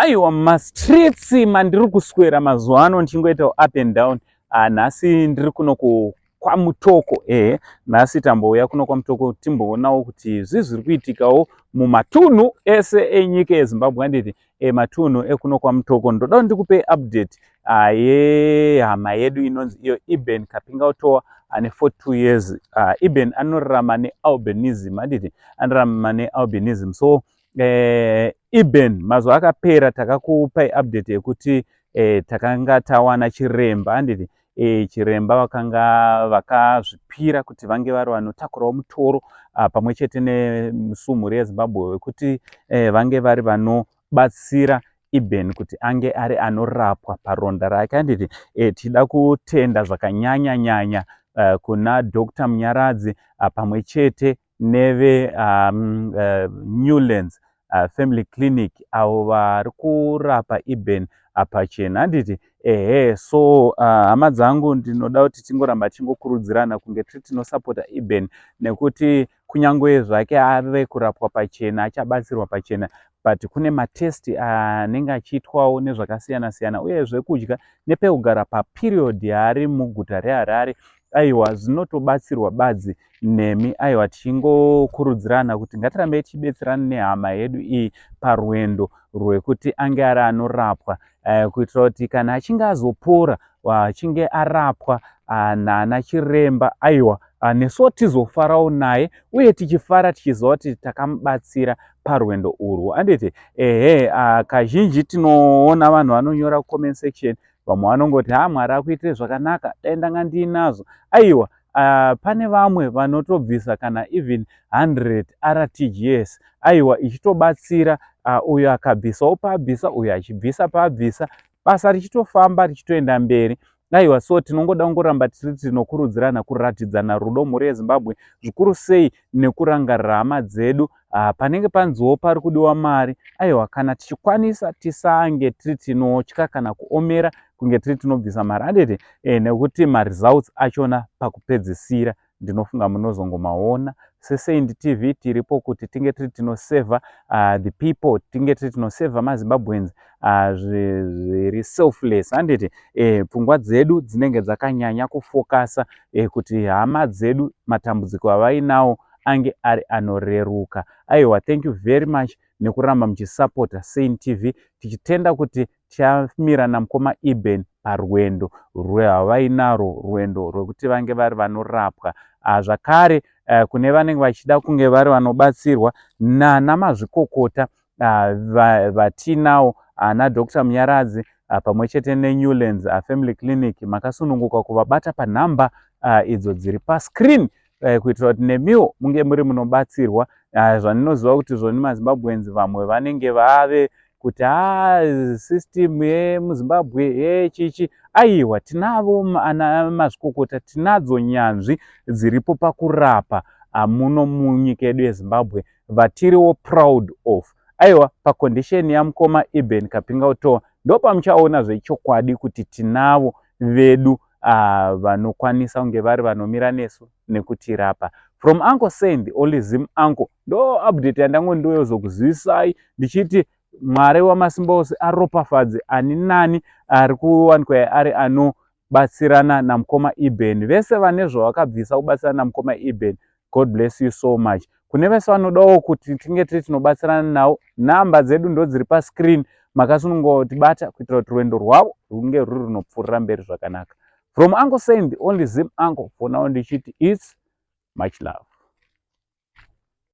Aiwa, mumastreets mandiri kuswera mazuva ano ndichingoitawo up and down. Nhasi ndiri kuno kwaMutoko. Ehe, nhasi tambouya kuno kwaMutoko, timboonawo kuti zvii zviri kuitikawo mumatunhu ese enyika yeZimbabwe, handiti? Matunhu ekuno kwaMutoko. Ndoda kuti ndikupe update yehama yedu inonzi iyo Eben Kapingautowa, ane 42 years. Eben anorarama nealbinism, handiti? Anorarama nealbinism. So Eben, mazuva akapera takakupai update yekuti takanga tawana chiremba, handiti? Chiremba vakanga vakazvipira kuti vange vari vanotakurawo mutoro pamwe chete nemhuri yeZimbabwe wekuti vange vari vanobatsira Eben kuti ange ari anorapwa paronda rake, handiti? Tida kutenda zvakanyanya nyanya kuna Dr Munyaradzi pamwe chete neve Newlands Family Clinic, avo vari kurapa Eben pachena, handiti? Ehe, so hama dzangu, ndinoda kuti tingoramba tichingokurudzirana kunge tiri tinosapota Eben, nekuti kunyange zvake ave kurapwa pachena, achabatsirwa pachena, but kune matest anenge achiitwawo nezvakasiyana siyana, uye zvekudya nepekugara paperiod yaari muguta reHarare. Aiwa, zvinotobatsirwa badzi nemi. Aiwa, tichingokurudzirana kuti ngatirambei tichibetserana nehama yedu iyi parwendo rwekuti ange ari anorapwa, kuitira kuti kana achinge azopora, achinge arapwa nana chiremba, aiwa, nesuwo tizofarawo naye, uye tichifara tichiziva kuti takamubatsira parwendo urwu, handiti? Ehe, kazhinji tinoona vanhu vanonyora comment section, vamwe vanongoti, "Ha, Mwari akuitire zvakanaka, dai ndanga ndiinazvo." Aiwa, pane vamwe vanotobvisa kana even 100 RTGS, aiwa, ichitobatsira. Uyo akabvisawo paabvisa, uyo achibvisa paabvisa, basa richitofamba, richitoenda mberi. Aiwa, so tinongoda kungoramba tiri tinokurudzirana kuratidzana rudo, mhuri yeZimbabwe, zvikuru sei nekurangarira hama dzedu. Panenge panziwo pari kudiwa mari, aiwa, kana tichikwanisa, tisange tiri tinotya kana kuomera kunge tiri tinobvisa mari, handiti? Nekuti maresults achona pakupedzisira ndinofunga munozongomaona. SeSaint TV tiripo kuti tinge tiri tinosevha the people, tinge tiri tinosevha maZimbabweans zviri selfless, handiti? Pfungwa dzedu dzinenge dzakanyanya kufokasa kuti hama dzedu matambudziko avainawo ange ari anoreruka. Aiwa, thank you very much nekuramba muchisapota Saint TV, tichitenda kuti tichamira namukoma Eben parwendo rwavainarwo, rwendo rwekuti vange vari vanorapwa. Zvakare, kune vanenge vachida kunge vari vanobatsirwa nana mazvikokota vatinawo, ana Dr Munyaradzi pamwe chete neNewlands Family Clinic, makasununguka kuvabata panhamba idzo dziri pascreen, kuitira kuti nemiwo munge muri munobatsirwa. Zvandinoziva kuti zvoni maZimbabweans vamwe vanenge vave kuti, "Ha, system yemuZimbabwe yechichi." Aiwa, tinavo ana mazvikokota, tinadzo nyanzvi dziripo pakurapa muno munyika yedu yeZimbabwe vatiriwo proud of. Aiwa, pacondition yamukoma Eben Kapingautowa ndo pamuchaona zvechokwadi kuti tinavo vedu vanokwanisa kunge vari vanomira nesu nekutirapa. From Uncle Saint, the only Zim uncle, ndo update yandango ndoyozokuzivisai, ndichiti Mwari wamasimba ose aropafadze ani nani ari kuwanikwa ari anobatsirana namukoma Eben. Vese vane zvavakabvisa kubatsirana namukoma Eben, God bless you so much. Kune vese vanodawo kuti tinge tiri tinobatsirana navo, nhamba dzedu ndo dziri pascreen, makasununguka kutibata kuitira kuti rwendo rwavo runge ruri runopfuurira mberi zvakanaka. From Uncle Saint, the only Zim uncle, for now ndichiti it's much love.